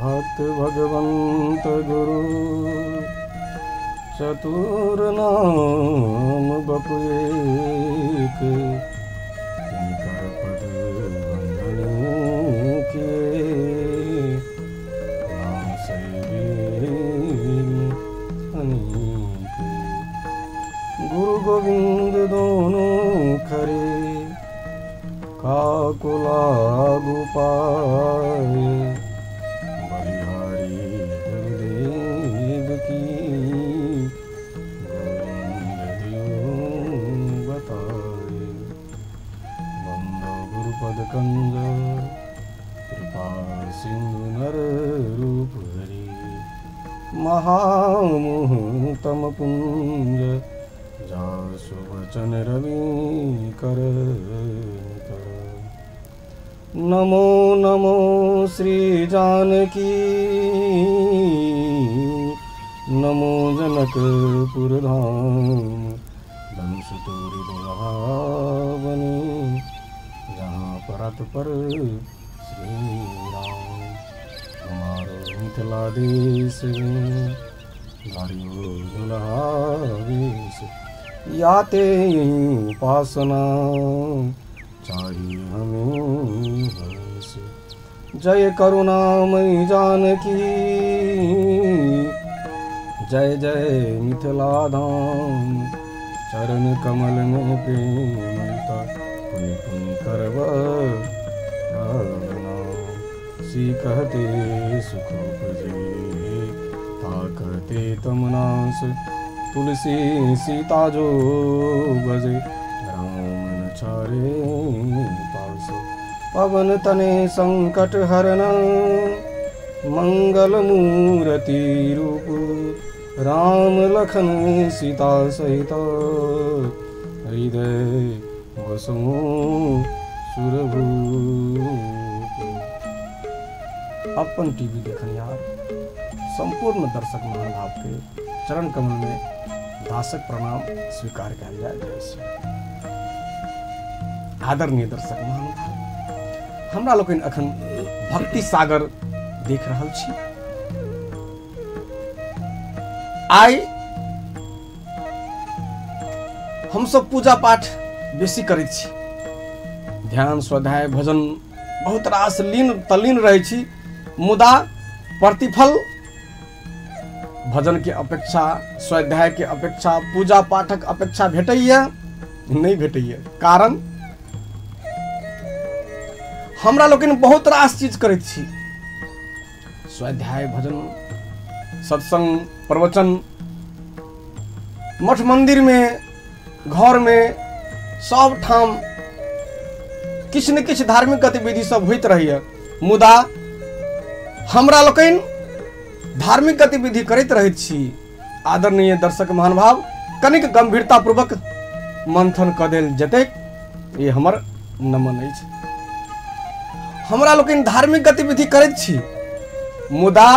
भक्त भगवंत गुरु चतुर नाम बपु एक, तिनकर पद वंदन के अनेक। गुरु गोविंद दोनों खरे, काको लागू पाए। बलिहारी गुरुदेव की, गोविंद दियो बताए। बंदो गुरुपद कंज, कृपा सिंधु नर रूप हरि। महामोह तम पुंज, जासु वचन रवि कर कर। नमो नमो श्री जानकी, नमो जनकपुर धाम। धनुष तोरि दुल्हावनी, जहाँ परत पर श्री राम। हमारो मिथिला देश में धारियो दुल्हा वेश। याते उपासना चाहिए हमें हर्ष। जय करुणामयी जानकी, जय जय मिथिला धाम। चरण कमल में प्रेमता, पुनि पुनि करब प्रणाम। सी कहते सुख उपजे, ता कहते तमनास। तुलसी सीता जो बजे, राम न चारे पास। पवन तने संकट हरन, मंगल मूर्ति रूप। राम लखन सीता सहित, हृदय बसो सुरभूप। अपन टीवी देखनिहार संपूर्ण दर्शक महानुभाव के चरण कमल में दासक प्रणाम स्वीकार कयल जाय। जय श्री। आदरणीय दर्शक महानुभाव, हमरा लोकनि अखन भक्ति सागर देख रहल छी। आइ हमसब पूजा पाठ बेसी करैत छी, ध्यान स्वाध्याय भजन बहुत रास लीन तल्लीन रहै छी, मुदा प्रतिफल भजन के अपेक्षा, स्वाध्याय के अपेक्षा, पूजा पाठक अपेक्षा भेटैया नहीं भेटैया। कारण हमरा लोकनि बहुत रास चीज करैत छी, स्वाध्याय भजन सत्संग प्रवचन मठ मंदिर में घर में सब ठाम किछु ने किछु धार्मिक गतिविधि सब होइत रहैया, मुदा हमरा लोकनि धार्मिक गतिविधि करैत रहैत छी। आदरणीय दर्शक महानुभाव, कनिक गंभीरतापूर्वक मंथन कऽ देल जेतैक, ये हमर नमन अछि। हमरा लोकनि धार्मिक गतिविधि करैत छी, मुदा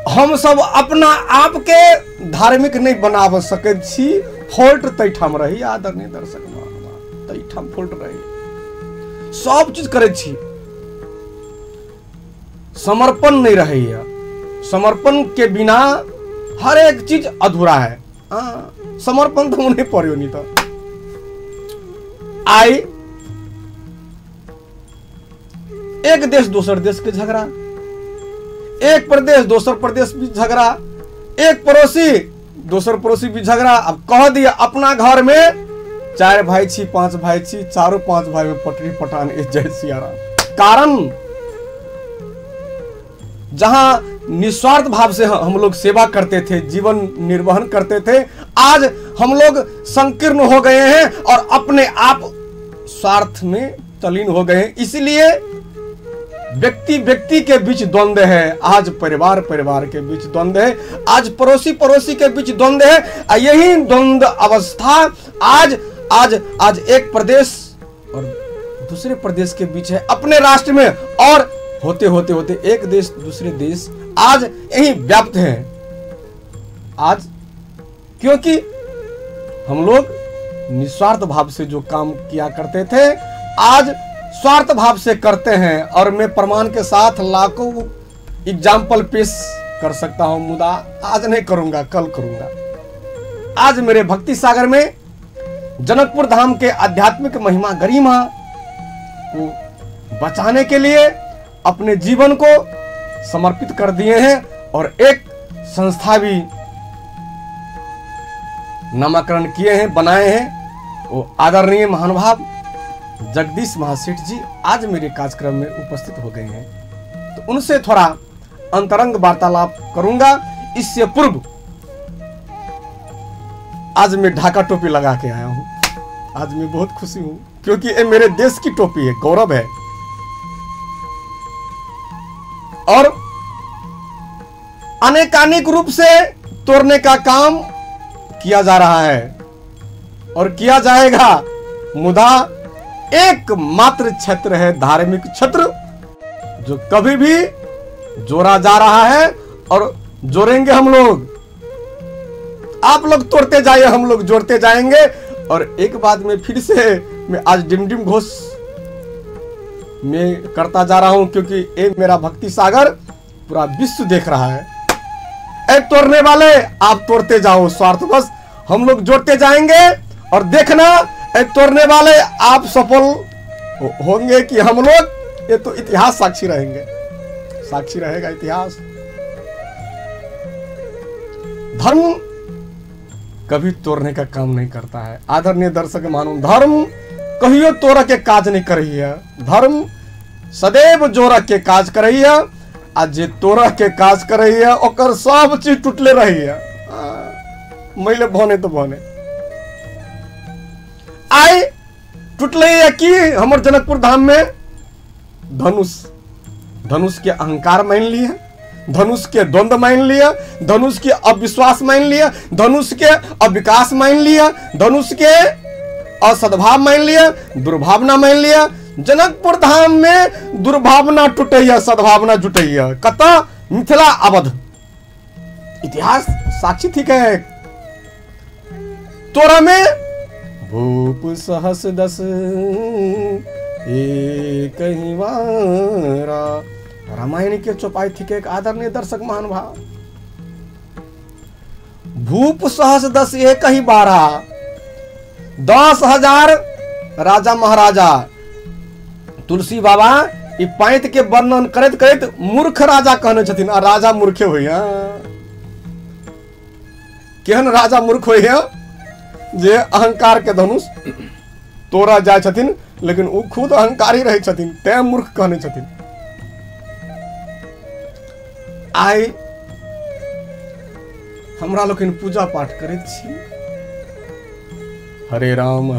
हम सब अपना आप के धार्मिक नहीं बना सकैत छी। फॉल्ट तैठाम रही आदरणीय दर्शक महानुभाव, तैठाम फॉल्ट रही। सब चीज करैत छी, समर्पण नहीं रहैया। समर्पण के बिना हर एक चीज अधूरा है। समर्पण तो नहीं पड़ो नहीं तो आई एक देश दोसर देश के झगड़ा, एक प्रदेश दोसर प्रदेश भी झगड़ा, एक पड़ोसी दोसर पड़ोसी भी झगड़ा। अब कह दिया अपना घर में 4 भाई छी 5 भाई छी, चारों 5 भाई में पटरी पटान। जय सियाराम। कारण जहां निस्वार्थ भाव से हम लोग सेवा करते थे, जीवन निर्वहन करते थे, आज हम लोग संकीर्ण हो गए हैं और अपने आप स्वार्थ में तलीन हो गए हैं। इसलिए व्यक्ति व्यक्ति के बीच द्वंद्व है, आज परिवार परिवार के बीच द्वंद्व है, आज पड़ोसी पड़ोसी के बीच द्वंद्व है। यही द्वंद्व अवस्था आज आज आज एक प्रदेश और दूसरे प्रदेश के बीच है, अपने राष्ट्र में, और होते होते होते एक देश दूसरे देश आज यही व्याप्त है आज, क्योंकि हम लोग निस्वार्थ भाव से जो काम किया करते थे आज स्वार्थ भाव से करते हैं। और मैं प्रमाण के साथ लाखों एग्जाम्पल पेश कर सकता हूं, मुदा आज नहीं करूंगा, कल करूंगा। आज मेरे भक्ति सागर में जनकपुर धाम के आध्यात्मिक महिमा गरिमा को बचाने के लिए अपने जीवन को समर्पित कर दिए हैं और एक संस्था भी नामकरण किए हैं, बनाए हैं। वो आदरणीय महानुभाव जगदीश महासेठ जी आज मेरे कार्यक्रम में उपस्थित हो गए हैं, तो उनसे थोड़ा अंतरंग वार्तालाप करूंगा। इससे पूर्व आज मैं ढाका टोपी लगा के आया हूं। आज मैं बहुत खुशी हूं क्योंकि ये मेरे देश की टोपी है, गौरव है। और अनेकानेक रूप से तोड़ने का काम किया जा रहा है और किया जाएगा, मुदा एकमात्र क्षेत्र है धार्मिक क्षेत्र जो कभी भी जोड़ा जा रहा है और जोड़ेंगे हम लोग। आप लोग तोड़ते जाइए, हम लोग जोड़ते जाएंगे। और एक बात में फिर से मैं आज डिमडिम घोष में करता जा रहा हूं क्योंकि ये मेरा भक्ति सागर पूरा विश्व देख रहा है। ए तोड़ने वाले, आप तोड़ते जाओ स्वार्थ बस, हम लोग जोड़ते जाएंगे। और देखना ए तोड़ने वाले आप सफल होंगे कि हम लोग, ये तो इतिहास साक्षी रहेंगे, साक्षी रहेगा इतिहास। धर्म कभी तोड़ने का काम नहीं करता है। आदरणीय दर्शक मानो, धर्म कहियो तोड़ के काज नहीं करी है, धर्म सदैव जोड़ के काज करी है। आ जे तोड़ के काज करी है ओकर सब चीज टूटले रही है, मैले भने तो भने। आइ टूटले है कि हमर जनकपुर धाम में धनुष, धनुष के अहंकार मान लिए, धनुष के द्वंद्व मान लिया, धनुष के अविश्वास मान लिया, धनुष के अविकास मान लिया, धनुष के असद्भाव मान लिया, दुर्भावना मान लिया। जनकपुर धाम में दुर्भावना टूटैया, सद्भावना जुटैया। कत मिथिला अवध इतिहास साक्षी ठीक है। तोरा में भूप सहस दस एक ही वारा, रामायण के चौपाई थी एक आदरणीय दर्शक महानुभाव। भूप सहस दस एक ही बारह, 10,000 राजा महाराजा। तुलसी बाबा ई पाँति के वर्णन करैत करैत मूर्ख राजा कहने छथिन, आ राजा मूर्खे होइया। केहन राजा मूर्ख होइया जे अहंकार के धनुष तोड़ा जाय छथिन, लेकिन उ खुद अहंकारी रहै छथिन, तैं मूर्ख कहने छथिन। आइ हमरा लोकनि पूजा पाठ करैत छी, हरे राम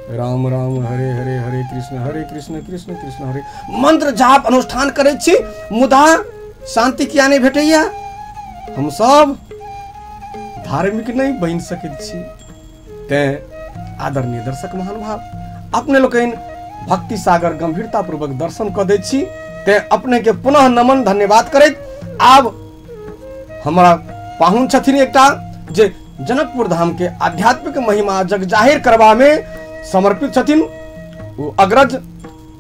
राम राम हरे हरे, हरे कृष्ण कृष्ण कृष्ण हरे, मंत्र जाप अनुष्ठान करैत छी, मुदा शांति किया नहीं भेटैया। हम सब धार्मिक नहीं बनि सकैत छी। तैं आदरणीय दर्शक महानुभाव, अपने लोकनि भक्ति सागर गंभीरतापूर्वक दर्शन कऽ दै छी, तैं अपने के पुनः नमन धन्यवाद करैत आब हमारा पाहुन छथिन एकटा जे जनकपुर धाम के आध्यात्मिक महिमा जग जाहिर करबा में समर्पित छथिन, वो अग्रज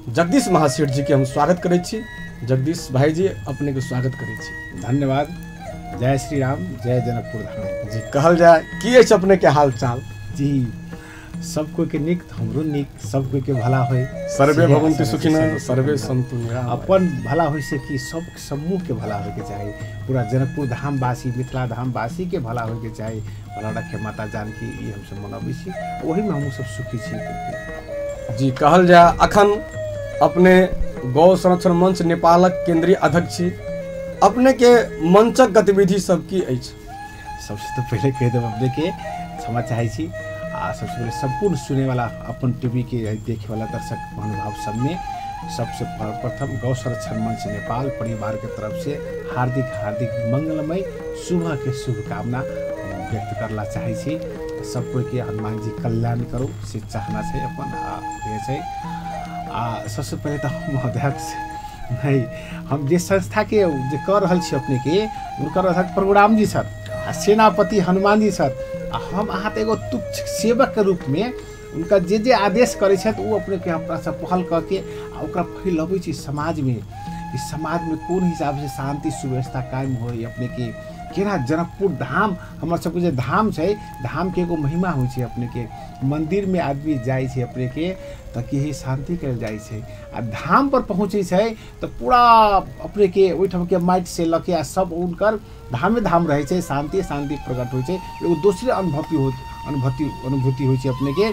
जगदीश महासेठ जी के हम स्वागत करै छी। जगदीश भाई जी, अपने के स्वागत करै छी। धन्यवाद। जय श्री राम, जय जनकपुर धाम। जी कहल जाए की अछि अपने के हाल चाल? जी सब कोई के निक, हमरो निक, सब कोई के भला होय। सर्वे भवन्तु सुखिनः सर्वे सन्तु निरामयाः। अपन भला होय से कि सब समूह के भला होय के चाही, पूरा जनकपुर धाम वासी, मिथिला धाम वासी के भला होय के चाही। भला रखे माता जानकी, ई हम सब मनाबै छी, ओही में हम सब सुखी छी। जी कहल जाए अखन अपने गौ संरक्षण मंच नेपालक केंद्रीय अध्यक्ष छी, अपने के मंचक गतिविधि सब की अछि? सबसे तो पहले कह देब अपने के क्षमा चाहै छी, आ सबसे पहले सम्पूर्ण सुने वाला अपन टीवी के देखे वाला दर्शक महानुभाव सब में सबसे प्रथम गौ संरक्षण मंच नेपाल परिवार के तरफ से हार्दिक हार्दिक मंगलमय सुबह के शुभकामना व्यक्त करला चाहै छी। सब कोई के हनुमान जी कल्याण करू से चाहना छै अपन आ छै। आ सबसे पहले तो हम अध्यक्ष नहीं, हम जे संस्था के जे कर रहल छी अपने के, हुनकर अध्यक्ष प्रभुराम जी सर आ सेनापति हनुमान जी सर, आ हम अहाँ तो एगो तुच्छ सेवक के रूप में उनका जे जे आदेश करै छथि ओ अपने के अपना से पहल कऽ के आ ओकरा फैलबै छी समाज में। कि समाजमे कोन हिसाबसँ शान्ति सुव्यवस्था कायम होइ, अपनेके केना जनकपुर धाम हमर सबके जे धाम छै, धामके एगो महिमा होइ छै। अपनेके मन्दिरमे आदमी जाइ छै अपनेके तऽ की है शान्ति कयल जाइ छै, आ धाम पर पहुँचै छै तऽ पूरा अपनेके ओहिठामके माटिसँ लऽ के आ सब हुनकर धामे धाम रहै छै, शान्ति शान्ति प्रकट होइ छै, एगो दोसरे अनुभूति होइ छै अपनेके।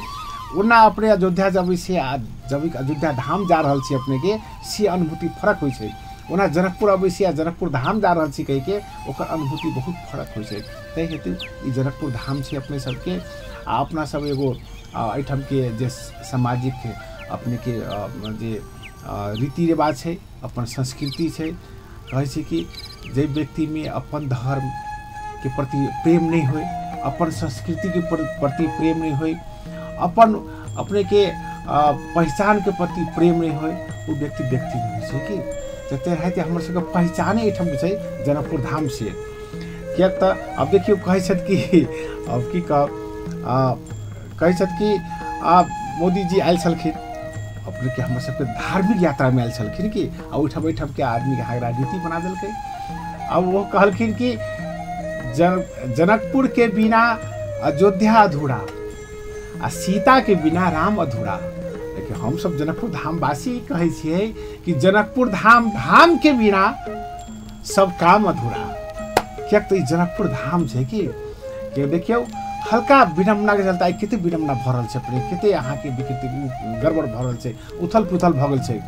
ओना अपने अयोध्या जबै छियै आ जब अयोध्या धाम जा रहल छी अपनेके से अनुभूति फरक होइ छै, ओना जनकपुर अबै छी आ जनकपुर धाम जा रहल छी कहिके ओकर अनुभूति बहुत फरक होइ छै। ताहि हेतु ई जनकपुर धाम छै अपने सबके। आ अपना सब एगो एहिठामके जे सामाजिक अपनेके जे रीति रिवाज छै, अपन संस्कृति छै, कहै छै कि जाहि व्यक्तिमे अपन धर्मके प्रति प्रेम नहि होइ, अपन संस्कृतिके प्रति प्रेम नहि होइ, अपन अपनेके पहचानके प्रति प्रेम नहि होइ, ओ व्यक्ति व्यक्ति नहि होइ छै कि। जते रहते हमर सबके पहचाने एहिठाम छै जनकपुर धाम से। किएक तऽ आब देखियौ कहै छथि कि अब की कहब, कहै छथि कि आब मोदीजी आयल छलखिन अपनेके हमर सबके धार्मिक यात्रामे आयल छलखिन कि, आ ओहिठाम ओहिठामके आदमीके अहाँके राजनीति बना देलकै। आब ओ कहलखिन कि जनकपुर के बिना अयोध्या अधूरा आ सीता के बिना राम अधूरा। लेकिन हम सब जनकपुर धामवासी कहै छियै कि जनकपुर धाम धाम के बिना सब काम अधूरा। किएक तऽ ई जनकपुर धाम छै कि देखियौ हल्का विडम्बनाके चलते आइ कते विडम्बना भऽ रहल छै अपने, कते अहाँके विकृति गड़बड़ भऽ रहल छै, उथल पुथल भऽ गेल छै।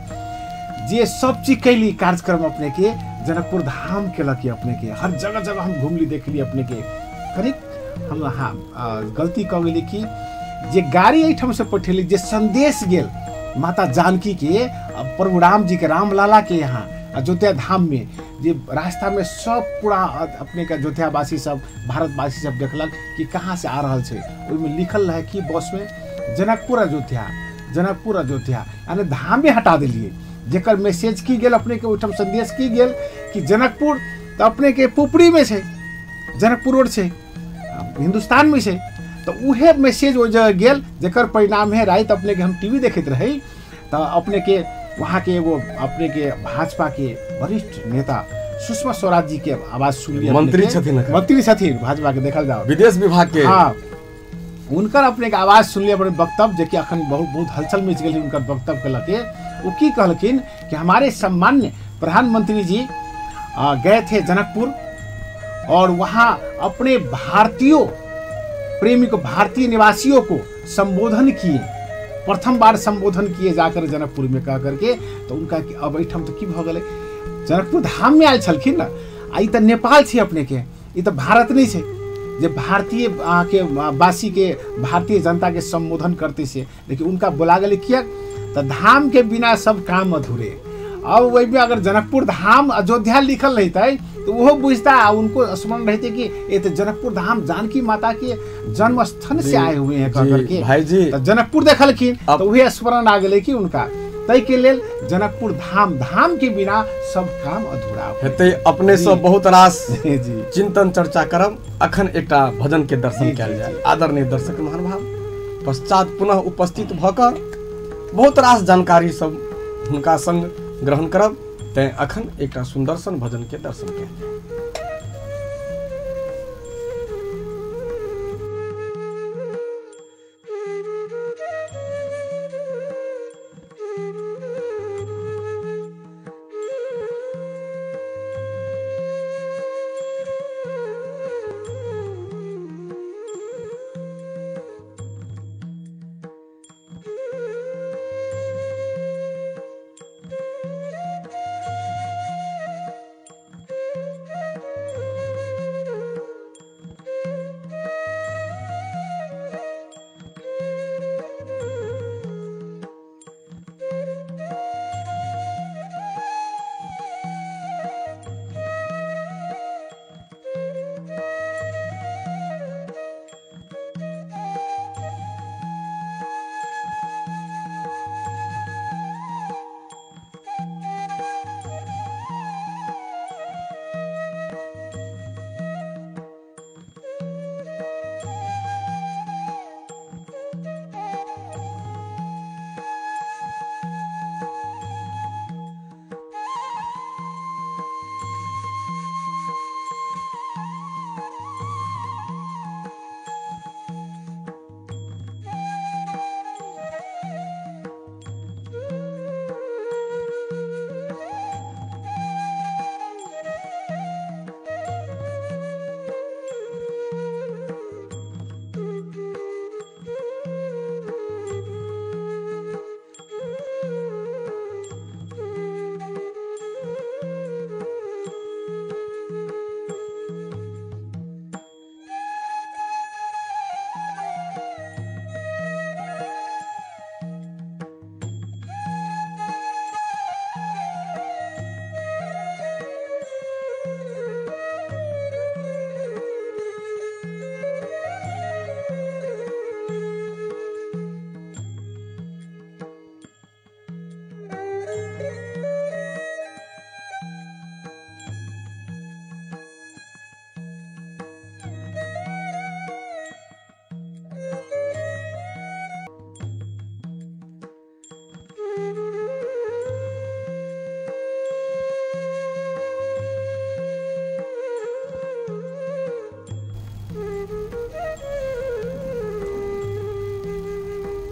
जे सब चीज कैली कार्यक्रम अपनेके जनकपुर धाम केलक अपनेके, हर जगह जगह हम घुमली देखली अपनेके। कनिक हम अहाँ गलती कऽ गेली कि जे गाड़ी एहिठामसँ पठेली, जे संदेश गेल माता जानकी के प्रभु राम जी के रामलाला के यहाँ अयोध्या धाम में, जे रास्ता में सब पूरा अपने के अयोध्यावासी सब भारतवासी सब देखलक कि कहाँ से आ रहल छै, ओहिमे लिखल रहे कि बस में जनकपुर अयोध्या, जनकपुर अयोध्या, यानी धामे हटा देलियै। जेकर मैसेज की गेल अपने के ओहिठाम संदेश की गेल कि जनकपुर तऽ अपने के पुपरी में छै, जनकपुर रोड छै, हिन्दुस्तान में छै, तऽ उहे मैसेज ओहि जगह गेल, जेकर परिणाम है राति अपने के हम टीवी देखैत रही तऽ अपने के वहाँ के एगो अपने के भाजपा के वरिष्ठ नेता सुषमा स्वराज जी के आवाज सुनलियै, मंत्री छथिन, मंत्री छथिन भाजपा के, देखल जाओ विदेश विभाग के, हाँ, उनकर अपने के आवाज सुनलियै अपने वक्तव्य, जे कि अखन बहुत बहुत हलचल मचि गेल उनकर वक्तव्य के लके। वो की कहलखिन कि हमारे सम्मान्य प्रधानमंत्री जी गए थे जनकपुर और वहाँ अपने भारतीयों प्रेमी को, भारतीय निवासियों को संबोधन किए, प्रथम बार संबोधन किए जाकर जनकपुर में कह करके। तो उनका अब एहिठाम तो की भऽ गेलै, जनकपुर धाम में आयल छलखिन ने, आ ई तऽ नेपाल छै अपने के, ई तऽ भारत नहि छै जे भारतीय अहाँके वासी के भारतीय जनता के संबोधन करते से, लेकिन उनका बोला गेलै किएक तऽ धाम के बिना सब काम अधूरे। अब ओहिमे अगर जनकपुर धाम अयोध्या लिखल रहितै तो वो बुझता आ उनको स्मरण रहते कि ये तो जनकपुर धाम जानकी माता के जन्म स्थल से आए हुए हैं कह करके भाई जी, तो जनकपुर देखलखिन तो वही स्मरण आ गेलै कि उनका। ताहि के लेल जनकपुर धाम धाम के बिना सब काम अधूरा हेतै। अपने सब बहुत रास चिंतन चर्चा करब, अखन एकटा भजन के दर्शन कयल जाय। आदरणीय दर्शक महानुभाव, पश्चात पुनः उपस्थित भऽ कऽ बहुत रास जानकारी सब हुनका संग ग्रहण करब, तैं अखन एकटा सुंदर सन भजन के दर्शन कयल जाय।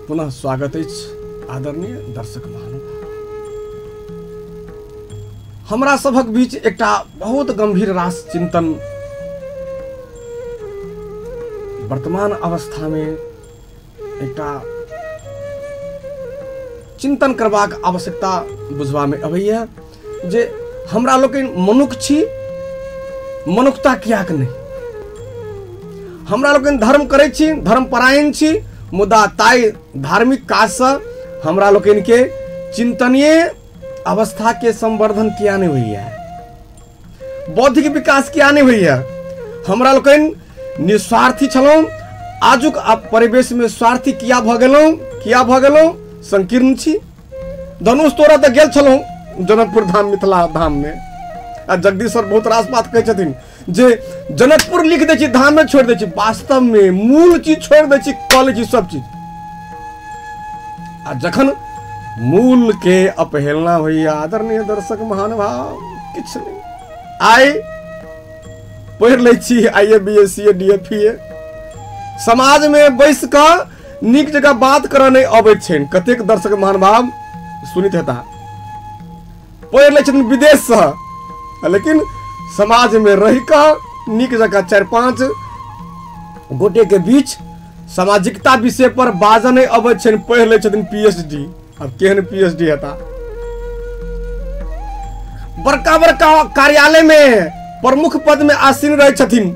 पुनः स्वागत अछि आदरणीय दर्शक महानुभाव। हमरा सभक बीच एकटा बहुत गंभीर रास चिंतन वर्तमान अवस्था में एकटा चिंतन करबाक आवश्यकता बुझबा में अबैया जे हमरा लोकनि मनुख छी, मनुखता कियाक नहीं। हमरा लोकनि धर्म करै छी, धर्मपरायण छी, मुदा ताहि धार्मिक काजसँ हमरा लोकनि के चिंतनीय अवस्था के संवर्धन किया नहीं होइया, बौद्धिक विकास किया नहीं होइया। हमरा लोकनि निस्वार्थी छलहुँ, आजुक परिवेश में स्वार्थी किया भऽ गेलहुँ, किया भऽ गेलहुँ, संकीर्ण छी। धनुष तोड़ा तऽ गेल छलहुँ जनकपुर धाम, मिथिला धाम में, आ जगदीश सर बहुत रास बात कहै छथिन जे जनकपुर लिख दै छी, धाम में छोड़ि दै छी, वास्तव में मूल चीज छोड़ि दै छी, कऽ लै छी सब चीज। आ जखन मूल के अपहेलना होइया आदरणीय दर्शक महानुभाव, किछु नहीं। आइ पढ़ि लै छी I A B A C A D A F A, समाज में बैस कऽ नीक जगह बात करऽ नहीं अबैत छनि। कतेक दर्शक महानुभाव सुनित हेता, पढ़ि लै छथिन विदेशसँ, लेकिन समाज में रहि कऽ नीक जगह 4-5 गोटे के बीच सामाजिकता विषय पर बाजऽ नहीं अबैत छनि, पढ़ि लै छथिन PhD। अब केहन PhD हेता। बड़का बड़का कार्यालय में प्रमुख पद में आसीन रहै छथिन,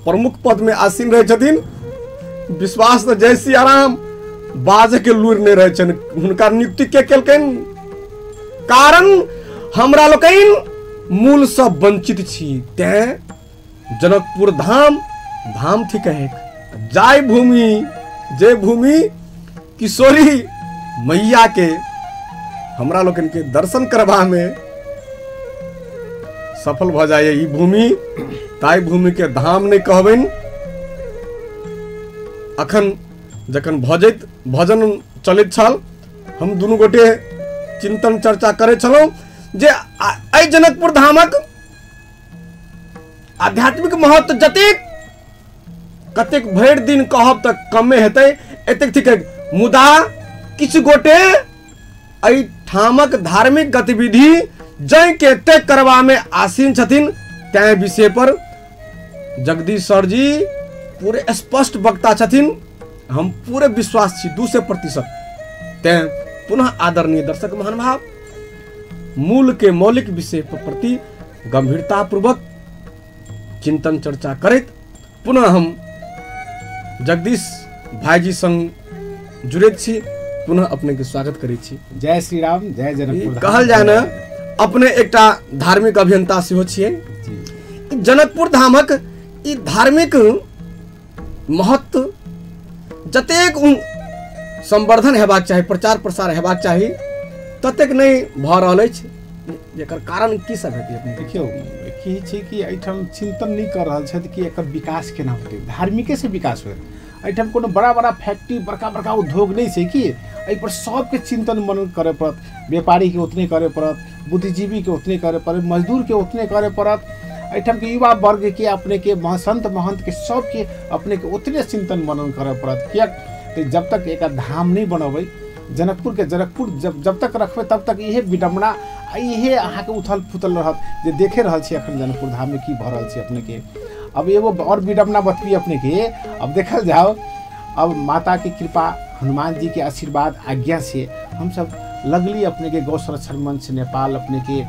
प्रमुख पद में आसीन रहै छथिन, विश्वास तऽ जय सियाराम, बाजऽ के लूरि नहीं रहै छनि। हुनका नियुक्ति के केलकनि? कारण हमरा लोकनि मूलसँ वंचित छी। तैं जनकपुर धाम धाम थिक एक जाय भूमि, जे भूमि किशोरी मैया के हमरा लोकनि के दर्शन करबा में सफल भऽ जाइए ई भूमि, ताहि भूमि के धाम नहीं कहबनि। अखन जखन भजैत भजन चलैत छल, हम दुनू गोटे चिंतन चर्चा करै छलहुँ जे एहि जनकपुर धामक आध्यात्मिक महत्व जतेक कतेक भरि दिन कहब तऽ कमे हेतै, एतेक ठीक है। मुदा किछु गोटे एहि ठामक धार्मिक गतिविधि जै के तय करबा में आसीन छथिन, तैं विषय पर जगदीश सर जी पूरे स्पष्ट वक्ता छथिन, हम पूरे विश्वास छी 200%। तैं पुनः आदरणीय दर्शक महानुभाव, मूल के मौलिक विषय पर प्रति गंभीरतापूर्वक चिंतन चर्चा करैत पुनः हम जगदीश भाईजी संग जुड़ैत छी, पुनः अपने के स्वागत करै छी। जय श्री राम, जय जनकपुर। कहल जाय ने, अपने एकटा धार्मिक अभियंता सेहो छियै। जनकपुर धामक ई धार्मिक महत्व जतेक संवर्धन हेबाक चाही, प्रचार प्रसार हेबाक चाही, ततेक नहि भऽ रहल अछि। एकर कारण की सब हेतै अपने? देखियौ की छै कि एहिठाम चिंतन नहि कऽ रहल छथि कि एकर विकास केना होतै, धार्मिके से विकास होयत। एहिठाम कोनो बड़ा बड़ा फैक्ट्री, बड़का बड़का उद्योग नहि छै कि एहिपर सबके चिंतन मनन करय पड़त। व्यापारीके उतने करय पड़त, बुद्धिजीवीके उतने करय पड़त, मजदूरके उतने करय पड़त, एहिठामके युवा वर्गके, अपनेके संत महंतके, सबके अपनेके उतने चिंतन मनन करय पड़त। किएक तऽ जब तक एक धाम नहि बनबै, जनकपुरके जनकपुर जब तक रखबै तब तक इहे विडम्बना आ इहे अहाँके उथल पुथल रहत जे देखे रहल छी अखन जनकपुर धाममे की भऽ रहल छै अपनेके। अब एगो और विडम्बना बतबी अपनेके, अब देखल जाओ, अब माता के कृपा, हनुमान जी के आशीर्वाद आज्ञा से हम सब लगली अपने के गौ संरक्षण मंच नेपाल अपने के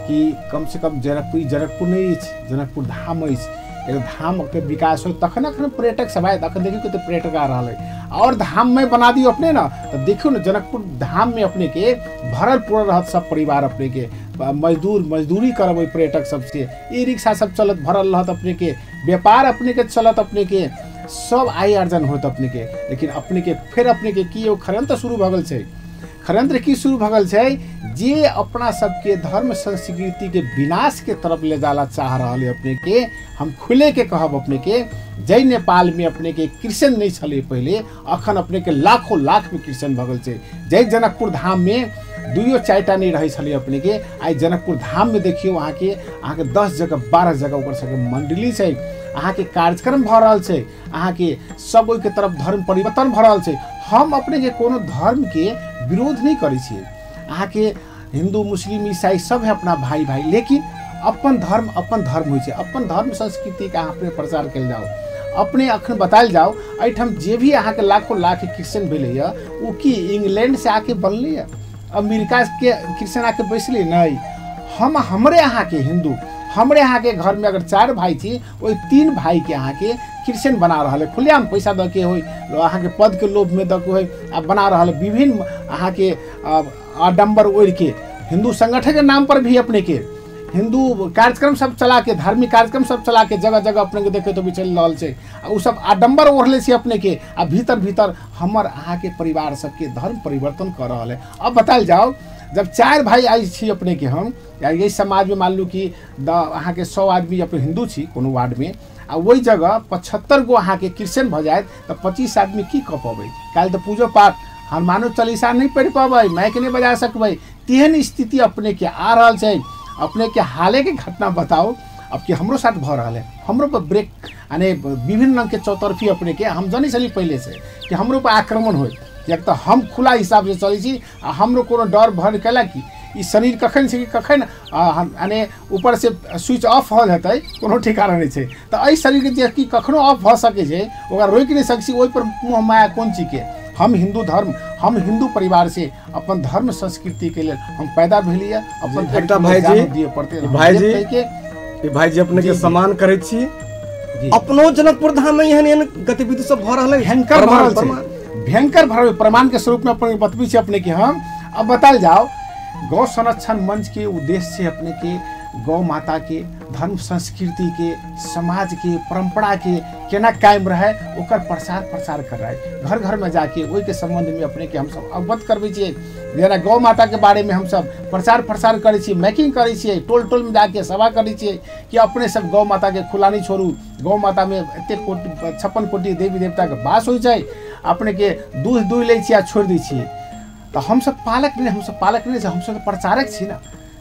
कि कम से कम जनकपुर जनकपुर नहीं अछि, जनकपुर धाम अछि, एक धाम के विकास हो तखन अखन पर्यटक सब आयत। अखन देखियौ कते पर्यटक आ रहल है। और धाम में बना दियौ अपने ना, तो देखियौ ने जनकपुर धाम में अपने के भरल पूरल रहत सब परिवार, अपने के मजदूर मजदूरी करबै पर्यटक सबसे, ई रिक्शा सब चलत भरल रहत अपने के, व्यापार अपने के चलत, अपने के सब आय अर्जन होत अपने के। लेकिन अपने के फिर अपने के की एगो षड्यंत्र शुरू भऽ गेल छै। षड्यंत्र की शुरू भऽ गेल छै जे अपना सबके धर्म संस्कृति के विनाश के तरफ ले जाला चाह रहल है अपने के। हम खुले के कहब अपने के, जै नेपाल में अपने के क्रिश्चियन नहीं छलै पहले, अखन अपने के लाखों लाख में क्रिश्चियन भऽ गेल छै। जै जनकपुर धाम में 2-4 नहीं रहे छलै अपने के, आइ जनकपुर धाम में देखियौ अहाँके 10 जगह 12 जगह ओकर सबके मंडली छै। अहाँके कार्यक्रम भऽ रहल छै, अहाँके सब ओहिके तरफ धर्म परिवर्तन भऽ रहल छै। हम अपनेके कोनो धर्मके विरोध नहि करै छियै, अहाँके हिन्दू मुस्लिम ईसाई सब है अपना भाई भाई, लेकिन अपन धर्म अपन धर्म होइ छै, अपन धर्म संस्कृतिके अहाँ अपने प्रचार कयल जाउ, अपने अखन बतायल जाउ। एहिठाम जे भी अहाँके लाखों लाख क्रिश्चियन भेलैए ओ की इंग्लैंडसँ आके बनलैए, अमेरिकाके क्रिश्चियन आके बैसलै? नहि, हम हमरे अहाँके हिन्दू, हमरे अहाँके घरमे अगर 4 भाई छी, ओहि 3 भाईके अहाँके क्रिश्चियन बना रहल है, खुलेआम पैसा दऽ के होइ, अहाँके पदके लोभमे दऽ के होइ, आ बना रहल है विभिन्न अहाँके आडम्बर ओढ़िके हिन्दू संगठनके नाम पर भी अपने के हिन्दू कार्यक्रम सब चला के, धार्मिक कार्यक्रम सब चला के जगह जगह अपने के देखे तो भी चलि रहल छै, आ ओ सब आडम्बर ओढ़ले छै अपने के, आ भीतर भीतर हमर अहाँके परिवार सबके धर्म परिवर्तन कऽ रहल है। अब बतायल जाओ, जब 4 भाई आइ छी अपने के, हम या यही समाजमे मान लू कि अहाँके 100 आदमी अपने हिन्दू छी कोनो वार्डमे, आ ओहि जगह 75 गो अहाँके क्रिश्चियन भऽ जायत तऽ 25 आदमी की कऽ पबै? काल्हि तऽ पूजो पाठ हनुमानो चालीसा नहि पढ़ि पबै, माइक नहि बजा सकबै, तेहन स्थिति अपने के आ रहल छै। अपने के हाले के घटना बताओ, अब कि हमरो साथ भऽ रहल है, हमरो पर ब्रेक यानी विभिन्न रंग के चौतरफी अपने के, हम जनै छली पहले से कि हमरो पर आक्रमण होय, किएक तऽ हम खुला हिसाब से चलै छी आ हमरो कोनो डर भर केला कि ई शरीर कखन छै कि कखन यानी ऊपर से स्विच ऑफ हो जेतै, कोनो ठिकाना नहि छै। तऽ एहि शरीरके जे कि कखनो ऑफ भऽ सकै छै, ओकरा रोकि नहि सकै छी, ओहिपर मोह माया कोन चीजके? हम हिन्दू धर्म, हम हिन्दू परिवार से अपन धर्म संस्कृति के लिए हम पैदा भेलिए, अपन एकटा भाईजी दिए पड़ते। भाईजी भाईजी अपने के सम्मान करै छी, अपनो जनकपुर धाम में एहन एहन गतिविधि सब भऽ रहल है, भयंकर भऽ रहल छै, भयंकर भऽ रहल। प्रमाण के स्वरूप में अपने बतबै छी अपने के हम। अब बतायल जाओ, गौ संरक्षण मंच के उद्देश्य से अपने के गौ माता के धर्म संस्कृति के समाज के परंपरा के केना कायम रहे ओकर प्रसार प्रचार कर रहा है, घर घर में जाके ओहिके संबंध में अपने के हम सब अवगत करबै छियै। जेना गौ माता के बारे में हम सब प्रचार प्रसार करै छियै, मैकिंग करै छियै, टोल टोल में जाके सभा करै छियै कि अपने सब गौ माता के खुला नहीं छोड़ू, गौ माता में एतेक कोटि 56 कोटि देवी देवता के वास होइ छै, अपने के दूध दुहि लै छियै आ छोड़ि दै छियै। तऽ हमसब पालक नहि, हमसब पालक नहि, हमसब प्रचारक छी ने,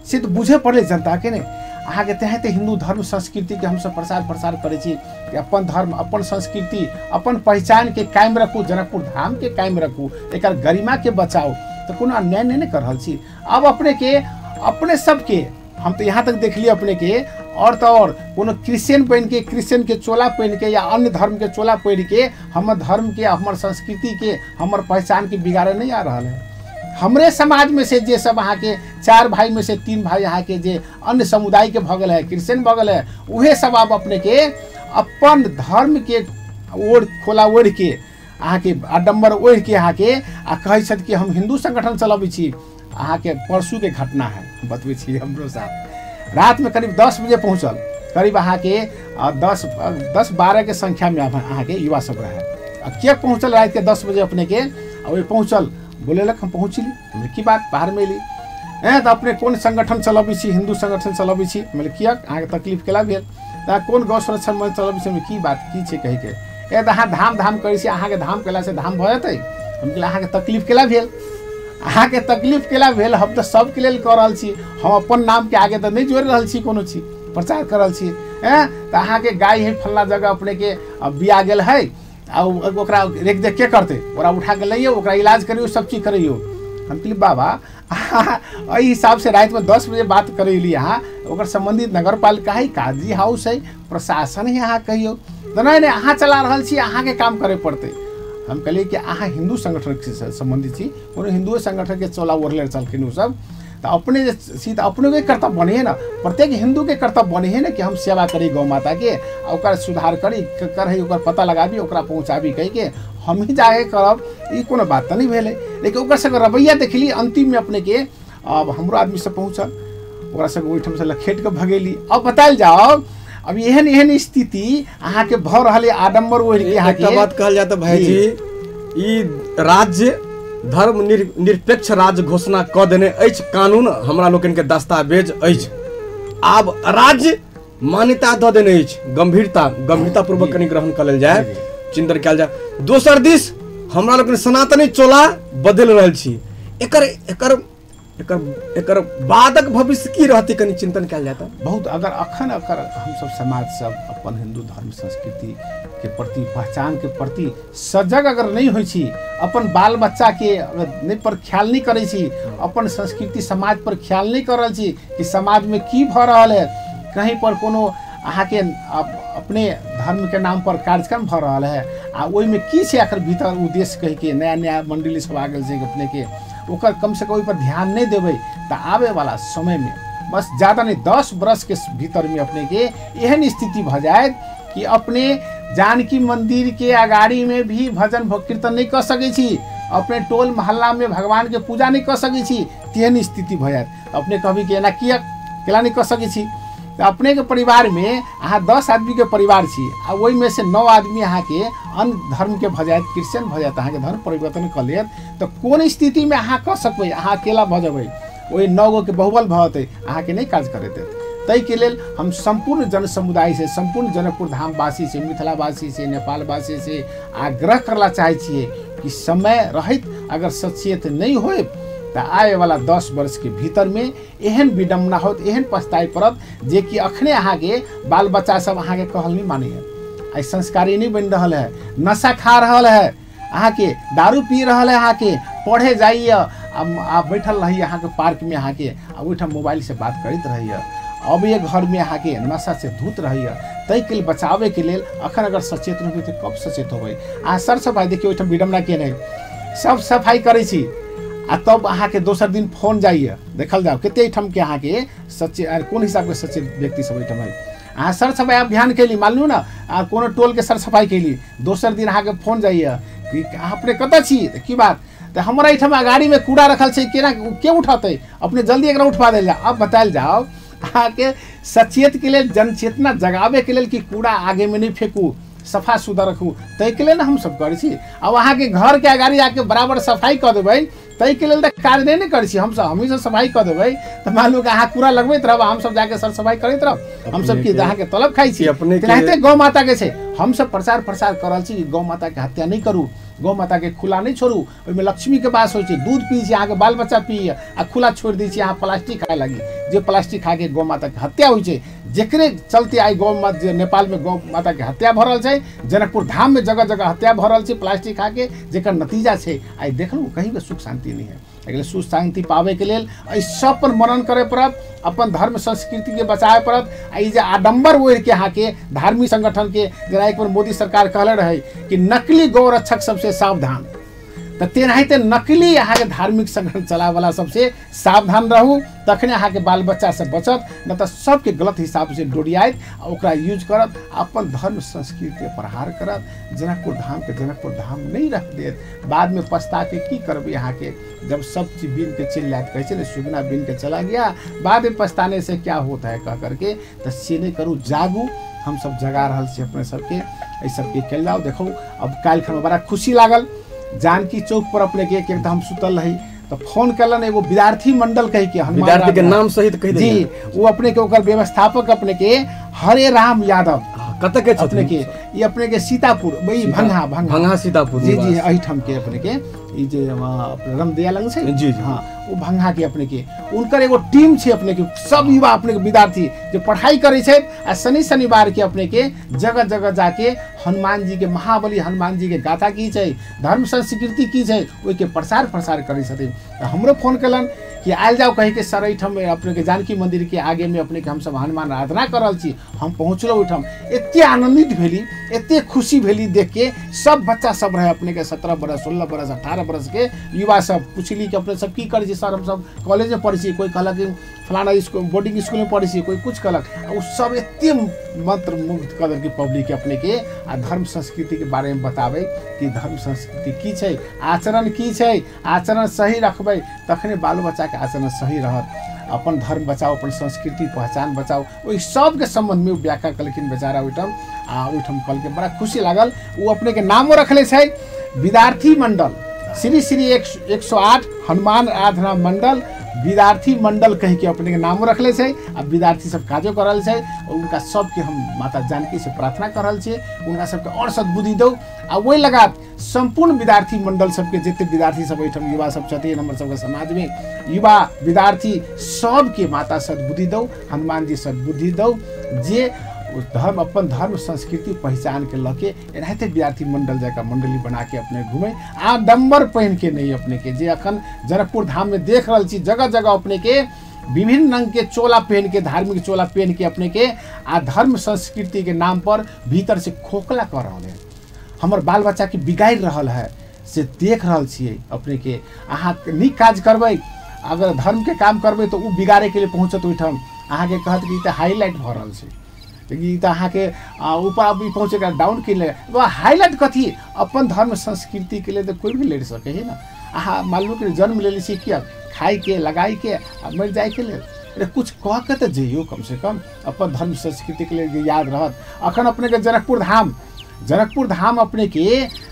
से तऽ बुझे पड़लै जनताके ने। अहाँके तेहते हिन्दू धर्म संस्कृतिके हमसब प्रचार प्रसार करै छी कि अपन धर्म अपन संस्कृति अपन पहचानके कायम रखू, जनकपुर धामके कायम रखू, एकर गरिमाके बचाउ, तऽ कोनो अन्याय नहि ने कर रहल छी। अब अपने के अपने सबके हम तऽ यहाँ तक देखलिए अपने के, और तऽ और कोनो क्रिश्चियन बनिके क्रिश्चियन के चोला पहिनके या अन्य धर्म के चोला पहिरके हमर धर्म के हमर संस्कृति के हमर पहचान के बिगाड़े नहीं आ रहल है। हमरे समाज में से जे सब अहाँके 4 भाई में से 3 भाई अहाँके जे अन्य समुदाय के भऽ गेल है, क्रिश्चियन भऽ गेल है, उहे सब आब अपने के अपन धर्म के ओढ़ खोला ओढ़ के अहाँके आडम्बर ओढ़ के अहाँके आ कहै छथि कि हम हिन्दू संगठन चलबै छी। अहाँके परसू के घटना है, बतबै छी, हमरो साथ रात में करीब 10 बजे पहुँचल, करीब अहाँके 10-12 के संख्या में अहाँके युवा सब रहे। आ किया पहुँचल रात के 10 बजे अपने के, आ ओहि पहुँचल बोलेलक हम पहुँचली, हम की बात बाहर में एली, एँ तऽ अपने कोन संगठन चलबै छी? हिन्दू संगठन चलबै छी। हम किया अहाँके तकलीफ केला भेल? तऽ कोन गौ संरक्षण मंच चलबै छी? की बात की छै कहिके, ए तऽ अहाँ धाम धाम करै छी, अहाँके धाम केलासँ धाम भऽ जेतै? हम कहलियै अहाँके तकलीफ केला भेल? अहाँके तकलीफ केला भेल? हम तऽ सबके लेल कऽ रहल छी, हम अपन नामके आगे तऽ नहि जोड़ि रहल छी, कोनो चीज प्रचार कऽ रहल छी। एँ तऽ अहाँके गाय है फल्ला जगह अपनेके बिया गेल है, आ ओकरा रेख देख के करतै, ओकरा उठा के लैयौ, ओकरा इलाज करियौ, सब चीज करैयौ। हम कहलियै बाबा एहि हिसाबसँ रातिमे 10 बजे बात करैली अहाँ, ओकर सम्बन्धित नगरपालिका है, काजी हाउस है, प्रशासन है, अहाँ कहियौ तऽ नहि नहि अहाँ चला रहल छी, अहाँके काम करय पड़तै। हम कहलियै कि अहाँ हिन्दू संगठनसँ सम्बन्धित छी, कोनो हिन्दुए संगठनके चोला ओढ़ले छलखिन ओसब, तऽ अपने जे छी तऽ अपनोके कर्तव्य बनै है ने, प्रत्येक हिन्दूके कर्तव्य बनै है ने कि हम सेवा करी गौ माताके आ ओकर सुधार करी करै, ओकर पता लगाबी, ओकरा पहुँचाबी कहिके हम ही जाके करब, ई कोनो बात तऽ नहि भेलै। लेकिन ओकर सबके रवैया देखली अंतिममे अपने के, अब हमरो आदमी सब पहुँचल, ओकरा सबके ओहिठामसँ लखेट कऽ भगेली। अब बतायल जाओ, अब एहन एहन स्थिति अहाँके भऽ रहल है, आडम्बर ओढ़ के। एकटा बात कहल जाय तऽ भाईजी, ई राज्य धर्म निरपेक्ष राज्य घोषणा कऽ देने अछि, कानून हमरा लोकनि के दस्तावेज अछि, आब राज्य मान्यता दऽ देने अछि, गंभीरता पूर्वक कनि ग्रहण कऽ लेल जाय, चिंतन कयल जाय। दोसर दिस हमरा लोकनि सनातनी चोला बदलि रहल छी, एकर एकर एकर एकर बादक भविष्य की रहतै कनि चिंतन कयल जाता। बहुत अगर अखन अगर हमसब समाज सब अपन हिंदू धर्म संस्कृति के प्रति पहचान के प्रति सजग अगर नहीं होइ छी, अपन बाल बच्चा के अगर नहीं पर ख्याल नहीं करै छी, अपन संस्कृति समाज पर ख्याल नहीं कर रहल छी कि समाज में की भऽ रहल है, कहीं पर कोनो अहाँके अपने धर्म के नाम पर कार्यक्रम भऽ रहल है आ ओहिमे की छै एकर भीतर उद्देश्य कहि के नया नया मंडली सब आ गेल छै अपने के, ओकर कम से कम ओहि पर ध्यान नहीं देबै तऽ आबे वाला समय में बस ज़्यादा नहीं 10 वर्ष के भीतर में अपने के एहन स्थिति भऽ जायत कि अपने जानकी मंदिर के अगाड़ी में भी भजन कीर्तन नहीं कर सकै छी, अपने टोल मोहल्ला में भगवान के पूजा नहीं कर सकै छी, तेहन स्थिति भऽ जायत। अपने कहबी कि एना किया केला नहीं कर सकै छी। तो अपने के परिवार में अहाँ 10 आदमी के परिवार छी आ ओहिमे से 9 आदमी अहाँके अन्य धर्म के भऽ जायत, क्रिश्चियन भऽ जायत, अहाँके धर्म परिवर्तन कऽ लेत, तऽ कोन स्थितिमे अहाँ कऽ सकबै? अहाँ अकेला भऽ जेबै, ओहि 9 गो के बहुबल भऽ जेतै, अहाँके नहि काज करैत देत। ताहिके लेल हम सम्पूर्ण जन समुदाय से, सम्पूर्ण जनकपुर धामवासी से, मिथिलावासी से, नेपालवासी से आग्रह करला चाहै छियै कि समय रहैत अगर सचेत नहीं होय तऽ आए वाला 10 वर्ष के भीतर में एहन विडम्बना होत, एहन पछताए पड़त जे कि अखने अहाँके बाल बच्चा सब अहाँके कहल नहीं मानैए, आइ संस्कारी नहीं बनि रहल है, नशा खा रहल है, अहाँके दारू पी रहल है, अहाँके पढ़े जाइए आ बैठल रहैए अहाँके पार्क में अहाँके आ ओहिठाम मोबाइल से बात करैत रहैए, अब ये घर में अहाँके नशा से धूत रहैए। ताहिके लेल बचाबैके लेल अखन अगर सचेत रहबै तऽ कब सचेत होबै? अहाँ सर सफाइ देखियौ, ओहिठाम विडम्बना के नहि, सब सफाइ करै छी आ तब अहाँके दोसर दिन फोन जाइए, देखल जाओ कते एहिठाम के अहाँके सचे कोन हिसाबके सचेत व्यक्ति सब एहिठाम है। अहाँ सर सफाइ अभियान केली मानलू ने, आ कोनो टोलके सर सफाइ केली, दोसर दिन अहाँके फोन जाइए कि अहाँ अपने कतऽ छी, तऽ की बात, तऽ हमरा एहिठाम अगाड़ीमे कूड़ा रखल छै, केना के उठेतै, अपने जल्दी एकरा उठवा देल जाओ। अब बतायल जाओ अहाँके सचेतके लेल, जनचेतना जगाबैके लेल कि कूड़ा आगेमे नहि फेकू, सफा सुथरा रखू, ताहिके लेल हमसब करै छी। अब अहाँके घरके अगाड़ी आके बराबर सफाइ कऽ देबै ताहिके लेल तऽ काज नहि ने करै छी हमसब, हमही सब सफाइ कऽ देबै तऽ मानलू कि अहाँ कूड़ा लगबैत रहब, हमसब जाके सर सफाइ करैत रहब, हमसब की अहाँके तलब खाइ छी। तेनाहिते गौ माताके छै, हमसब प्रचार प्रसार कऽ रहल छी कि गौ माताके हत्या नहि करू, गौ माताके खुला नहि छोड़ू, ओहिमे लक्ष्मीके वास होइ छै, दूध पी छी अहाँके बाल बच्चा पीए आ खुला छोड़ि दै छी अहाँ प्लास्टिक खाए लागी, जे प्लास्टिक खाके गौ माताके हत्या होइ छै, जेकरे चलते आइ गौ माता जे नेपालमे गौ माताके हत्या भऽ रहल छै, जनकपुर धाममे जगह जगह हत्या भऽ रहल छै प्लास्टिक खाके, जेकर नतीजा छै आइ देखलहुँ कहीं सुख शान्ति नहि है। एहि सुख शान्ति पाबैके लेल एहि सब पर मनन करय पड़त, अपन धर्म संस्कृतिके बचाबय पड़त। आ ई जे आडम्बर ओढ़िके अहाँके धार्मिक संगठनके, जेना एक बेर मोदी सरकार कहले रहै कि नकली गौरक्षक सबसे सावधान, तऽ तेनाहिते नकली अहाँके धार्मिक संगठन चलावला सबसे सावधान रहू, तखने अहाँके बाल बच्चा सब बचत, नहि तऽ सबके गलत हिसाबसँ डोरियाइत आ ओकरा यूज करत, अपन धर्म संस्कृतिके प्रहार करत, जनकपुर धामके जनकपुर धाम नहि रह देत। बादमे पछताके की करबै अहाँके, जब सब चीज बीन के चलि जायत, कहै छै ने सुगना बीन के चला गया, बाद में पछताने से क्या होता है कह करके, तऽ से नहि करू, जागू। हमसब जगा रहल छी अपने सबके, एहि सबके कयल जाउ। देखू अब काल्हि बड़ा खुशी लागल जानकी चौक पर अपने के, एक हम सुतल रही तो फोन कलन एगो विद्यार्थी मंडल कही के, विद्यार्थी के नाम सहित कहि जी, वो अपने के ओकर व्यवस्थापक अपने के हरे राम यादव, कतऽ के अपने के, ई अपने के सीतापुर, वही भंगा भंगा सीतापुर जी जी एहिठाम के अपने के ई जे रामदया लग छै जी जी हाँ, वो भंगा के अपने के उनकर एगो टीम छै अपने के, सब युवा अपने के विद्यार्थी जे पढ़ाई करै छै आ शनि शनिवार के अपने के जगह जगह जाके हनुमान जी के, महाबली हनुमान जी के गाथा की छै, धर्म संस्कृति की छै, ओहिके प्रचार प्रसार करै छथिन। तऽ हमरो फोन केलन कि आयल जाओ कही के सर एहिठाम अपने के जानकी मंदिर के आगे में अपने के हमसब हनुमान आराधना कर रहल छी। हम पहुँचलहुँ ओहिठाम, एते आनंदित भेली, एते खुशी भेली देख के, सब बच्चा सब रहे अपने के 17 बरस 16 बरस 18 बरस के युवा सब। पुछली कि अपने सब की करै छी सर, हमसब कॉलेज में पढ़ै छी, कोई कहलक कि फलाना स्कूल बोर्डिंग स्कूल में पढ़ै छी, कोई कुछ कहलक, ओ सब एते मंत्र मुग्ध कऽ देलकै पब्लिक के अपने के, आ धर्म संस्कृति के बारे में बताबै कि धर्म संस्कृति की छै, आचरण की छै, आचरण सही रखबै तखने बालो बच्चा के आचरण सही रहत। अपन धर्म बचाओ, अपन संस्कृति पहचान बचाओ, ओहि सबके सम्बन्धमे ओ व्याख्या कलखिन बेचारा ओहिठाम, आ ओहिठाम कहलकै बड़ा खुशी लागल। ओ अपने के नामो रखले छै विद्यार्थी मंडल श्री श्री 108 हनुमान आराधना मंडल विद्यार्थी मंडल कह के अपने के नामो रखले छै आ विद्यार्थी सब काजो कर रहल छै। उनका सबके हम माता जानकी से प्रार्थना कर रहल छियै, उनका सबके और सद्बुद्धि दौ। आ ओहि लगात सम्पूर्ण विद्यार्थी मंडल सबके जते विद्यार्थी सब एहिठाम युवा सब छथिन हमर सबके समाज में युवा विद्यार्थी सबके माता सद्बुद्धि दौ, हनुमान जी सद्बुद्धि दौ, जे धर्म अपन धर्म संस्कृति पहचान के लके एनाहिते विद्यार्थी मंडल जका मंडली बना के अपने घूमे आ डम्बर पहन के नहीं अपने के जे अखन जनकपुर धाम में देख रहल छी जगह जगह अपने के विभिन्न रंग के चोला पहन के धार्मिक चोला पहन के अपने के आ धर्म संस्कृति के नाम पर भीतर से खोखला कर रहल है, हमर बाल बच्चा के बिगाड़ रहल है से देख रहल छियै अपने के। अहाँ नीक काज करबै, अगर धर्म के काम करबै तो उ बिगाड़े के लिए पहुँचत ओहिठाम, अहाँके कहत कि ई तऽ हाईलाइट भऽ रहल छै, ई तऽ अहाँके ऊपर अभी पहुँचेगा डाउन के लिए हाईलाइट कथी, अपन धर्म संस्कृति के लिए तो कोई भी लड़ि सकै है ना। अहाँ मालूम कि जन्म लेले छी किया, खाइ के लगाइ के आ मरि जाय के लेल, अरे कुछ कह के तऽ जइयौ कम से कम अपन धर्म संस्कृति के लिए याद रहत। अखन अपने के जनकपुर धाम, जनकपुर धाम अपने के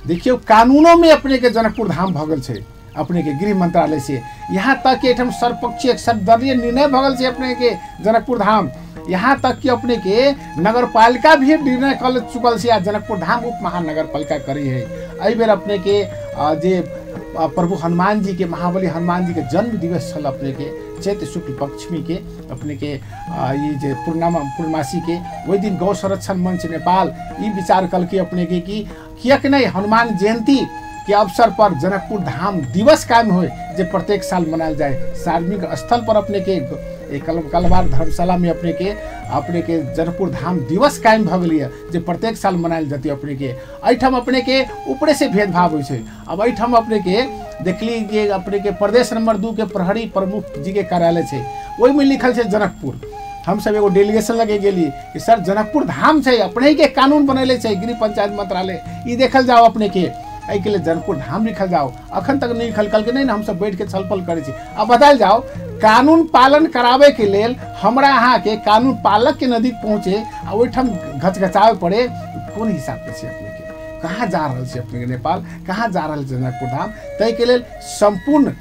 देखियौ कानूनो में अपने के जनकपुर धाम भऽ गेल छै अपने के गृह मंत्रालय से, यहाँ तक कि एहिठाम सर्वपक्षीय सर्वदलीय निर्णय भऽ गेल छै अपने के जनकपुर धाम, यहाँ तक कि अपने के नगरपालिका भी निर्णय कर चुकल छै आ जनकपुर धाम उप महानगरपालिका करी है। एहि बेर अपने के जे प्रभु हनुमान जी के महाबली हनुमान जी के जन्म दिवस छल अपने के चैत्र शुक्ल पक्षमी के अपने के ई जे पूर्णिमा पूर्णमासी के ओहि दिन गौ संरक्षण मंच नेपाल ई विचार कलके अपने के कि किएक नहीं हनुमान जयंती के अवसर पर जनकपुर धाम दिवस कायम होय जे प्रत्येक साल मनायल जाए सार्वजनिक स्थल पर अपने के कलवार धर्मशाला में अपने के जनकपुर धाम दिवस कायम भऽ गेल जे प्रत्येक साल मनायल जतै अपने के। एहिठाम अपने के ऊपरे से भेदभाव होइ छै। अब एहिठाम अपने के देखली जे अपने के प्रदेश नंबर 2 के प्रहरी प्रमुख जी के कार्यालय छै, ओहिमे लिखल छै जनकपुर। हमसब एगो डेलीगेशन लगे गेली कि सर जनकपुर धाम छै, अपने के कानून बनैले छै गृह पंचायत मंत्रालय, ई देखल जाओ अपने के एहिके लिए जनकपुर धाम लिखल जाओ। अखन तक नहीं लिखल, कहलकै नहीं हमसब बैठ के छलफल करै छी। अब बतायल जाओ कानून पालन कराबे के लेल हमरा अहाँ के कानून पालक के नजदीक पहुँचे आ ओहिठाम घचघचाबे पड़े, कोन हिसाब के छै अपने के, कहाँ जा रहल छै अपने के नेपाल, कहाँ जा रहल छै जनकपुर धाम। ताहिके लेल सम्पूर्ण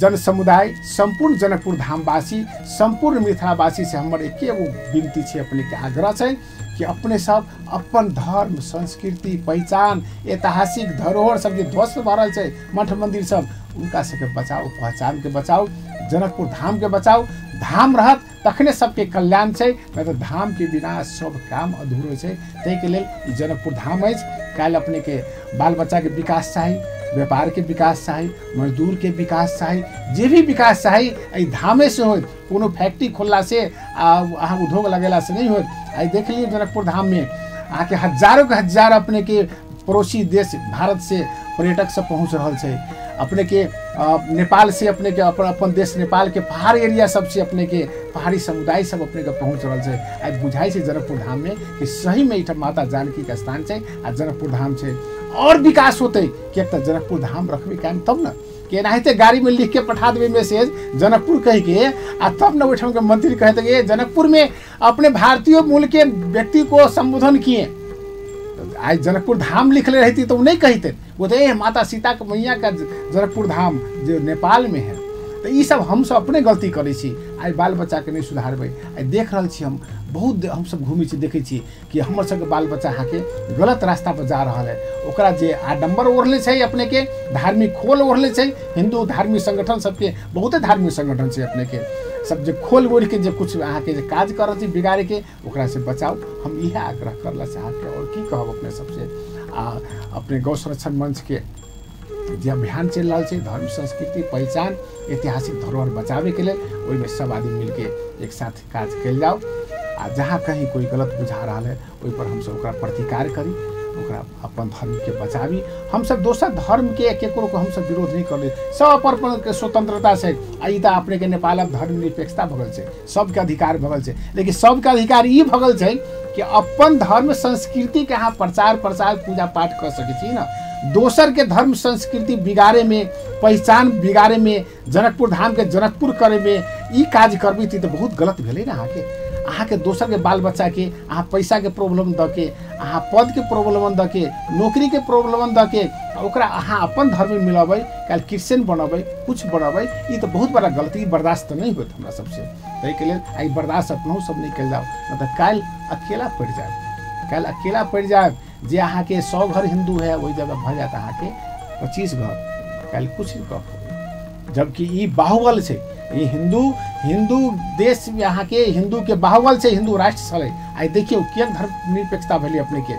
जन समुदाय, सम्पूर्ण जनकपुर धामवासी, सम्पूर्ण मिथिलावासी से हमर एके एगो विनती छै, अपने के आग्रह छै कि अपने सब अपन धर्म संस्कृति पहचान ऐतिहासिक धरोहर सब जे ध्वस्त भऽ रहल छै मठ मंदिर सब, उनका सबके बचाओ, पहचान के बचाओ, जनकपुर धाम के बचाओ। धाम रहत तखने सबके कल्याण छै, नहीं तऽ धाम के बिना सब काम अधूरो छै। ताहिके लेल ई जनकपुर धाम अछि। काल्हि अपने के बाल बच्चा के विकास चाही, व्यापार के विकास चाही, मजदूर के विकास चाही, जे भी विकास चाही एहि धामे से होत। कोनो फैक्ट्री खोलला से आ अहाँ उद्योग लगेला से नहीं होत। आइ देख लियौ जनकपुर धाम में अहाँके हजारों के हजार अपने के पड़ोसी देश भारत से पर्यटक सब पहुँच रहल छै, अपने के नेपाल से अपने के अपन अपन देश नेपाल के पहाड़ी एरिया सबसे अपने के पहाड़ी समुदाय सब अपने के पहुँच रहल छै। आइ बुझाइ छै जनकपुर धाम में कि सही में एहिठाम माता जानकी के स्थान छै आ जनकपुर धाम छै। और विकास होतै किएक तऽ जनकपुर धाम रखबै कायम तब न, कि एनाहिते गाड़ी में लिख के पठा देबै मैसेज जनकपुर कहि के आ तब न ओहिठाम के मंत्री कहते कि जनकपुर में अपने भारतीय मूल के व्यक्ति को संबोधन किए। आइ जनकपुर धाम लिखले रहती तो नहीं कहते, वो तो ए माता सीता के मैया का जनकपुर धाम जो नेपाल में है। तो ई सब हमसब अपने गलती करै छी, आइ बाल बच्चाके नहि सुधारबै। आइ देख रहल छी हम बहुत, हमसब घूमै छी देखै छी कि हमर सबके बाल बच्चा अहाँके गलत रास्ता पर जा रहल है। ओकरा जे आडम्बर ओढ़ले छै अपने के, धार्मिक खोल ओढ़ले छै, हिन्दू धार्मिक संगठन सबके बहुते धार्मिक संगठन छै अपने के, सब जे खोल ओढ़ के जे कुछ अहाँके जे काज कर रहल छै बिगाड़े के, ओकरा से बचाउ। हम इएह आग्रह करला चाहके और की कहब अपने सबसे। आ अपने गौ संरक्षण मंच के जे अभियान चलि रहल छै धर्म संस्कृति पहचान ऐतिहासिक धरोहर बचाबे के लेल, ओहिमे सब आदमी मिलके एक साथ काज कयल जाओ। आ जहाँ कहीं कोई गलत बुझा रहल है ओहिपर हमसब ओकरा प्रतिकार करी, ओकरा अपन धर्म के बचाबी। हमसब दोसर धर्म के केकरो को हमसब विरोध नहीं करी, सब अपन अपन के स्वतंत्रता छै। आ ई तऽ अपने के नेपाल अब धर्म निरपेक्षता भऽ गेल छै, सबके अधिकार भऽ गेल छै। लेकिन सबके अधिकार ई भऽ गेल छै कि अपन धर्म संस्कृति के अहाँ प्रचार प्रसार पूजा पाठ कऽ सकै छी न। दोसर के धर्म संस्कृति बिगाड़े में, पहचान बिगाड़े में, जनकपुर धाम के जनकपुर करे में ई काज करबी त बहुत गलत भेलै ने। अहाँके दोसर के बाल बच्चा के अहाँ पैसा के प्रॉब्लम दऽ के, अहाँ पद के प्रॉब्लम दऽ के, नौकरी के प्रॉब्लम दऽ के ओकरा अहाँ अपन धर्म में मिलबै, काल्हि क्रिश्चियन बनबै, कुछ बनबै, ई तऽ बहुत बड़ा गलती, बर्दाश्त नहि होत हमरा सबसे। ताहिके लेल आइ बर्दाश्त अपनहु सब नहि कयल जाउ, नहि तऽ काल्हि अकेला पड़ि जायब, काल्हि अकेला पड़ि जायब। जे अहाँके 100 घर हिन्दू है ओहि जगह भऽ जायत अहाँके 25 घर, काल्हि कुछ नहि कऽ पबै। जबकि ई बाहुबल छै, ई हिंदू देश में अहाँके हिंदू के बाहुबल छै, हिंदू राष्ट्र छलै। आइ देखियौ किएक धर्मनिरपेक्षता भेलै अपनेके,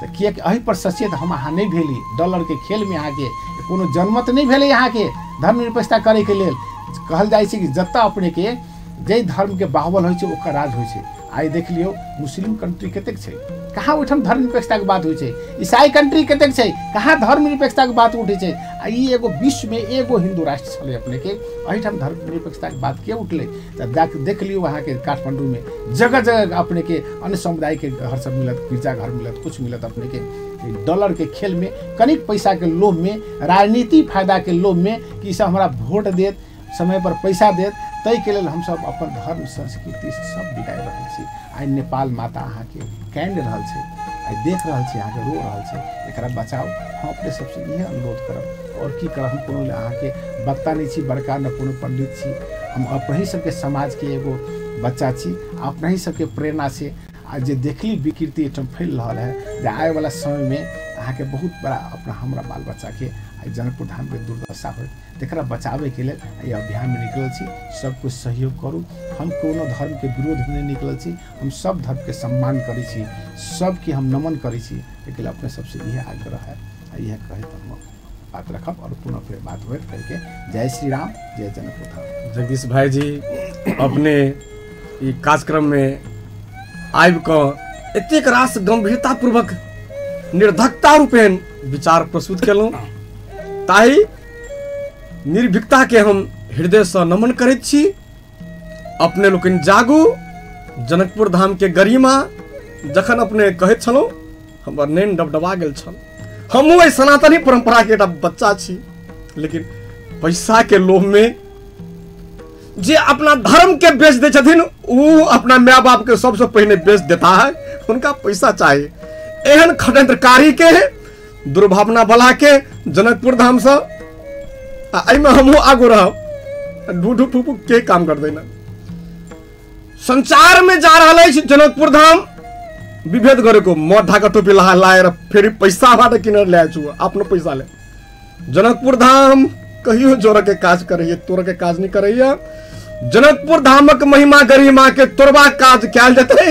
तऽ किएक एहि पर सचेत हम अहाँ नहि भेली। डॉलर के खेलमे अहाँके कोनो जनमत नहि भेलै अहाँके धर्मनिरपेक्षता करैके लेल। कहल जाइ छै कि जतऽ अपनेके जाहि धर्मके बाहुबल होइ छै ओकर राज होइ छै। आइ देख लियौ मुस्लिम कंट्री कतेक छै, कहाँ ओहिठाम धर्मनिरपेक्षताके बात होइ छै। ईसाई कंट्री कतेक छै, कहाँ धर्मनिरपेक्षताके बात उठै छै। आ ई एगो विश्वमे एगो हिंदू राष्ट्र छलै अपनेके, एहिठाम धर्मनिरपेक्षताके बात के उठलै? तऽ जाके देख लियौ अहाँके काठमाण्डूमे जगह जगह अपनेके अन्य समुदायके घर सब मिलत, गिरजा घर मिलत, कुछ मिलत अपनेके। डॉलर के खेलमे, कनिक पैसाके लोभमे, राजनीति फायदाके लोभमे कि ई सब हमरा वोट देत, समय पर पैसा देत, ताहिके लेल हमसब अपन धर्म संस्कृति सब बिगाड़ि रहल छी। आइ नेपाल माता अहाँके कानि रहल छै, आइ देख रहल छी अहाँके रो रहल छै, एकरा बचाउ। हम अपने सबसँ इएह अनुरोध करब, आओर की करब। हम कोनो अहाँके वक्ता नहि छी बड़का, न कोनो पंडित छी, हम अपनहि सबके समाजके एगो बच्चा छी, अपनहि सबके प्रेरणा से आ जे देखली विकृति एहिठाम फैल रहल है, जे आबैवला समयमे अहाँके बहुत बड़ा अपना हमरा बाल बच्चाके आइ जनकपुर धामके दुर्दशा होइत, तकरा बचाबैके लेल एहि अभियानमे निकलल छी। सब कुछ सहयोग करू। हम कोनो धर्मके विरोधमे नहि निकलल छी, हम सब धर्मके सम्मान करै छी, सबके हम नमन करै छी। लेकिन अपने सबसे इएह आग्रह है, इएह कहैत हम बात रखब और पुनः फिर बात होइत करके। जय श्री राम, जय जनकपुर धाम। जगदीश भाई जी अपने ई कार्यक्रममे आबि कऽ एतेक रास गंभीरतापूर्वक निर्धकता रूपेण विचार प्रस्तुत केलहुँ, ताहि निर्भीकता के हम हृदयसँ नमन करैत छी। अपने लोकनि जागू, जनकपुर धाम के गरिमा जखन अपने कहैत छलहुँ हमर नैन डबडबा गेल छल। हमहूँ एहि सनातनी परंपरा के एकटा बच्चा छी, लेकिन पैसा के लोभ में जे अपना धर्म के बेच दै छथिन उ अपना माय बाप के सबसे पहिने बेच देता है, उनका पैसा चाहिए। एहन षड्यंत्रकारी के, दुर्भावना वाला के जनकपुर धाम से एहिमे हमहूँ आगू रहब, ढूढ़ू फूफू के काम कर देना। संचार में जा रहल अछि जनकपुर धाम विभेद गरेको, म ढाका टोपी लाएर फेरि पैसाबाट किनेर ल्याएको छु आफ्नो पैसाले। जनकपुर धाम कहियो जोड़ के काज करैया, तोड़ के काज नहीं करैया। जनकपुर धामक महिमा गरिमा के तोड़बाक काज कयल जेतै,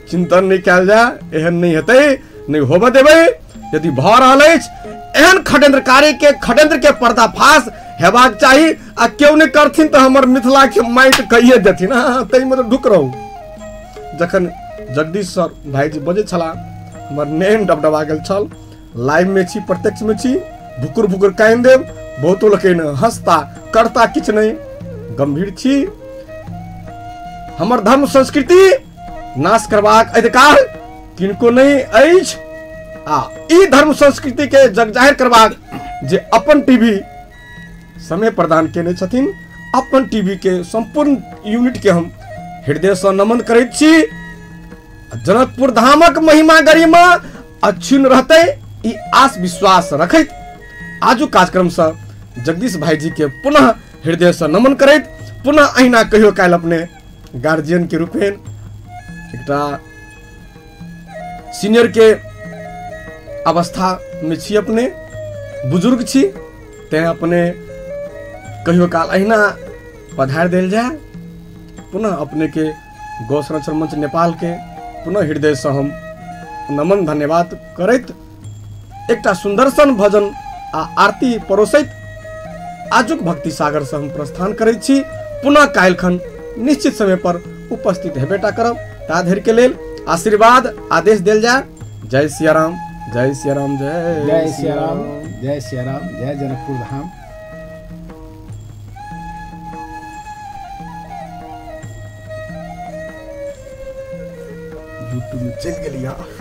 चिंतन नहीं कयल जाय, एहन नहीं हेतै, नहीं होबऽ देबै। यदि भऽ रहल अछि एहन षड्यंत्रकारी के षड्यंत्र के पर्दाफाश हेबाक चाही, आ केओ नहीं करथिन तऽ हमर मिथिला के माटि कहिए देथिन, हाँ ताहिमे तऽ ढुक रहू। जखन जगदीश सर भाईजी बजै छलाह हमर नैन डबडबा गेल छल। लाइव में छी, प्रत्यक्ष में छी, भुकुर भुकुर कानि देब, बहुतो लोकनि हँसता करता किछु नहीं, गंभीर छी। हमर धर्म संस्कृति नाश करबाक अधिकार किनको नहीं अछि, आ ई धर्म संस्कृति के जग जाहिर करबाक जे अपन टीवी समय प्रदान केने छथिन, अपन टीवी के संपूर्ण यूनिट के हम हृदय से नमन करैत छी। जनकपुर धामक महिमा गरिमा अक्षुण्ण रहतै ई आस विश्वास रखैत आजू कार्यक्रम से जगदीश भाईजी के पुनः हृदय से नमन करैत पुनः अहिना कहियो काल्हि अपने गार्जियन के रूपेण एकटा सीनियर के अवस्था में छी, अपने बुजुर्ग छी, तें अपने कहियो काल अहिना पधारि देल जाय। पुनः अपने के गौ संरक्षण मंच नेपाल के पुनः हृदय से हम नमन धन्यवाद करैत एकटा सुंदर सन भजन आ आरती परोसैत आजुक भक्ति सागर से हम प्रस्थान करैत छी। पुनः काल्हिखन निश्चित समय पर उपस्थित हेबेटा करब। ता धरि के लेल आशीर्वाद आदेश देल जाय। जय सियाराम, जय सियाराम, जय जय सियाराम, जय सियाराम, जय जनकपुर धाम। यूट्यूब में चलि गेलियै।